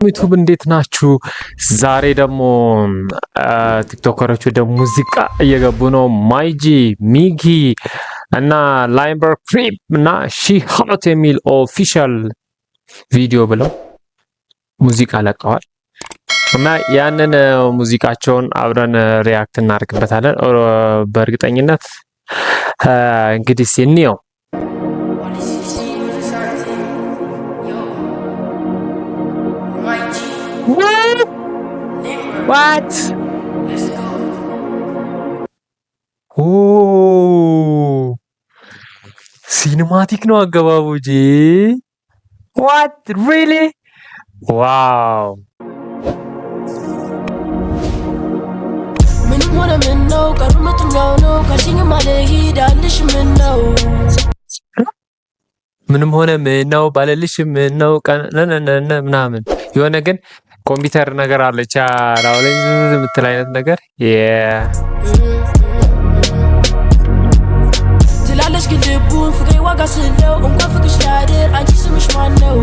ዩቱብ እንዴት ናችሁ? ዛሬ ደግሞ ቲክቶከሮች ወደ ሙዚቃ እየገቡ ነው። ማይጂ፣ ሚጊ እና ላይምበር ክሪፕ እና She Hot የሚል official video ብለው ሙዚቃ ለቀዋል እና ያንን ሙዚቃቸውን አብረን react እናደርግበታለን። በእርግጠኝነት እንግዲህ እንየው። What? Oh, cinematic ነው አገባቡ። ጂ what, really? Wow. ምንም ሆነ ምን ነው ቀሩ መቱኛው ነው ካልሽኝም አልሄዳልሽ ምን ነው። ምንም ሆነ ምን ነው ባለልሽ ምን ነው ነነነ ምናምን የሆነ ግን ኮምፒውተር ነገር አለች ላይ የምትል አይነት ነገር። ትላለች ግን ልቡን ፍቅሬ ዋጋ ስለው እንኳን ፍቅርሽ ላድር አንቺ ስምሽ ማን ነው?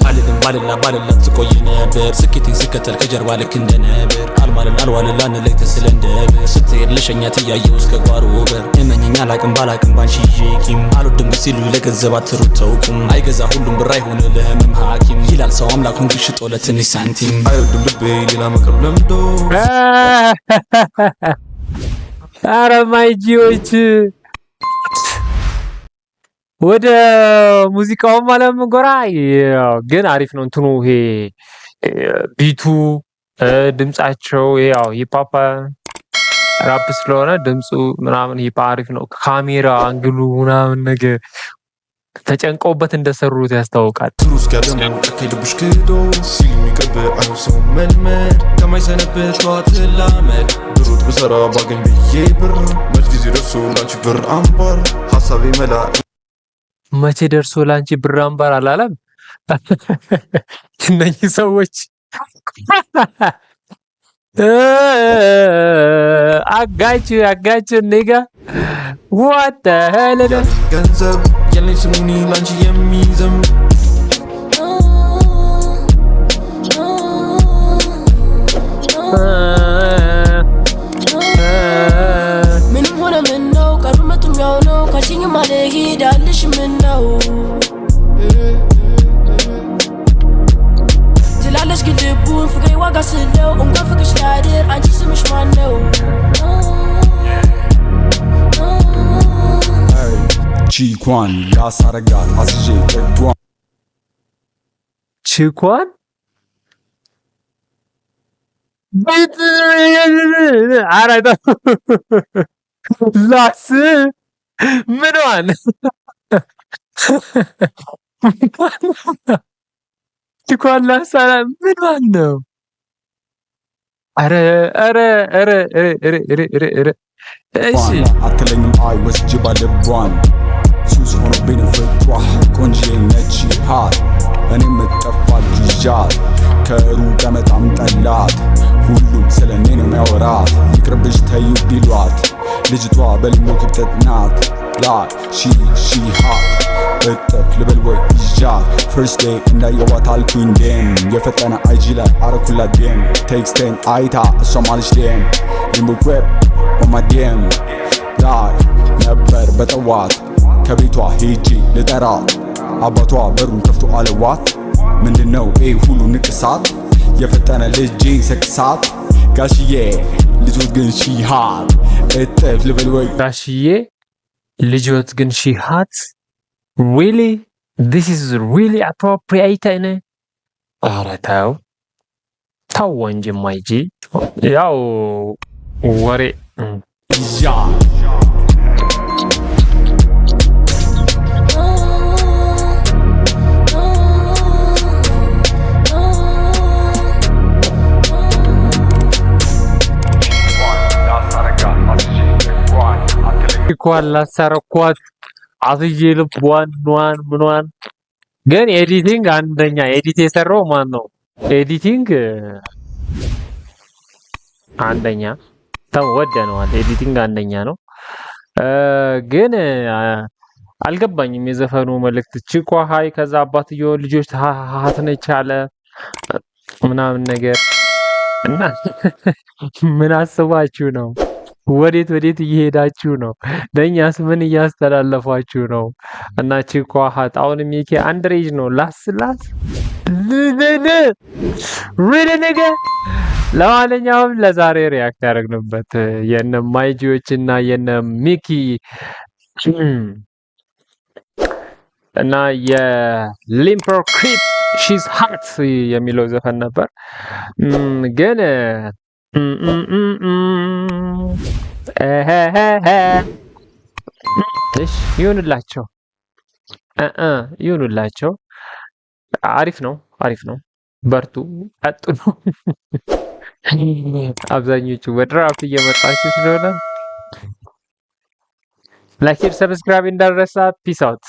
አልልም ባልላ ባልላ ትቆይ ነበር ስኬቴን ስከተል ከጀርባ ልክ እንደ ነብር አልማልል አልዋልል አንለይ ተስለ እንደብር ስትሄድ ልሸኛት እያየሁ እስከ ጓሮ በር እመኝኝ አላቅም ባላቅም ባንቺ ይዤ ቂም አልወድም ሲሉ ለገንዘብ አትሩት ተውቁም አይገዛ ሁሉም ብር አይሆን ለህመም ሐኪም ይላል ሰው አምላኩን ግን ሽጦ ለትንሽ ሳንቲም አይወድም ልቤ ሌላ መቅረብ ለምዶ። አረ ማይጂዎች ወደ ሙዚቃውም አለም ጎራ ግን አሪፍ ነው። እንትኑ ይሄ beat ኡ ድምጻቸው ያው hip hop rap ስለሆነ ድምፁ ምናምን hip አሪፍ ነው። ካሜራ angle ኡ ምናምን ነገር ተጨንቀውበት እንደሰሩት ያስታውቃል። ስሩ እስኪያደሙ ጨካኝ ልብሽ ክዶ ሲል የሚቅርብ አይሆን ሰው መልመድ ከማይሰነብት ጠዋት ላመድ ብሩጥ ብሰራ ባገኝ ብዬ ብር መች ጊዜ ደርሶ ላንቺ ብር አምባር ሀሳቤ መላ መቼ ደርሶ ላንቺ ብር አምባር አላለም። እነኚህ ሰዎች አጋች አጋች nigga, what the hell? ገንዘብ የለኝ ስሙኒ ላንቺ የሚዘም። ምንም ሆነ ምን ነው ቀሩ መቱኛው ነው ካልሽኝም አልሄዳልሽ ምን ነው ትላለች ግን ልቡን ፍቅሬ ዋጋ ስለው እንኳን ፍቅርሽ ላድር አንቺ ስምሽ ማን ነው? ቺኳን ላሳረጋት አስዤ ጥጓን። ቺኳን ቤት ኧረ ላስ ምንዋን ቺኳን ላሳላ ምንዋን ነው? ኧረ ኧረ ኧረ ኧረ ኧረ ኧረ ኧረ እሺ። አትለኝም አይ ወስጄ ባልቧን ሱስ ሆኖብኝ ነው ፍቅሯ ቆንጆ ነች hot እኔ የምጠፋ ይዣት ከሩቅ መጣም ጠላት ሁሉም ስለ እኔ ነው የሚያወራት ይቅርብሽ ተዩ ቢሏት ልጅቷ በልሞ ክብጠት ናት like she hot እጥፍ ልበል ወይ ይዣት first day እንዳየዋት አልኩኝ damn የፈጠነ IG ላይ አረኩላት DM text ኤን አይታ እሷም አለች damn ሊምቦ crib on my DM ላይ ነበር በጠዋት ከቤቷ ሄጄ ልጠራት አባቷ በሩን ከፍቶ አለዋት ምንድነው ይህ ሁሉ ንቅሳት የፈጠነ ልጄ ሰቅሳት ጋሽዬ ልጆት ግን she hot እጥፍ ልበል ወይ ጋሽዬ ልጆት ግን she hot, really? This is really appropriate? ኧረ ተው ተው እንጂ ማይጂ ያው ወሬ ይዣት። ቺኳን ላሳረኳት አስዬ ልቧን ምኗን ምኗን ግን editing አንደኛ edit የሰራው ማን ነው? Editing አንደኛ ተወደነዋል። Editing አንደኛ ነው። ግን አልገባኝም የዘፈኑ መልእክት። ቺኳ high፣ ከዛ አባትየው ልጆች hot ነች አለ ምናምን ነገር እና ምን አስባችሁ ነው? ወዴት ወዴት እየሄዳችሁ ነው? ለእኛስ ምን እያስተላለፋችሁ ነው? እና ቺኳ hot አሁንም ሚኪ underage ነው። ላስ ላስ really ነገር። ለማንኛውም ለዛሬ react ያደረግንበት የነ ማይጂዎች እና የነ ሚኪ እና የሊምፐር ክሪፕ "She's Hot" የሚለው ዘፈን ነበር። ግን እሺ ይሁንላቸው ይሁንላቸው። አሪፍ ነው፣ አሪፍ ነው። በርቱ፣ ቀጥሉ። አብዛኞቹ ወደ ራፕ እየመጣችሁ ስለሆነ like፣ subscribe እንዳይረሳ። Peace out.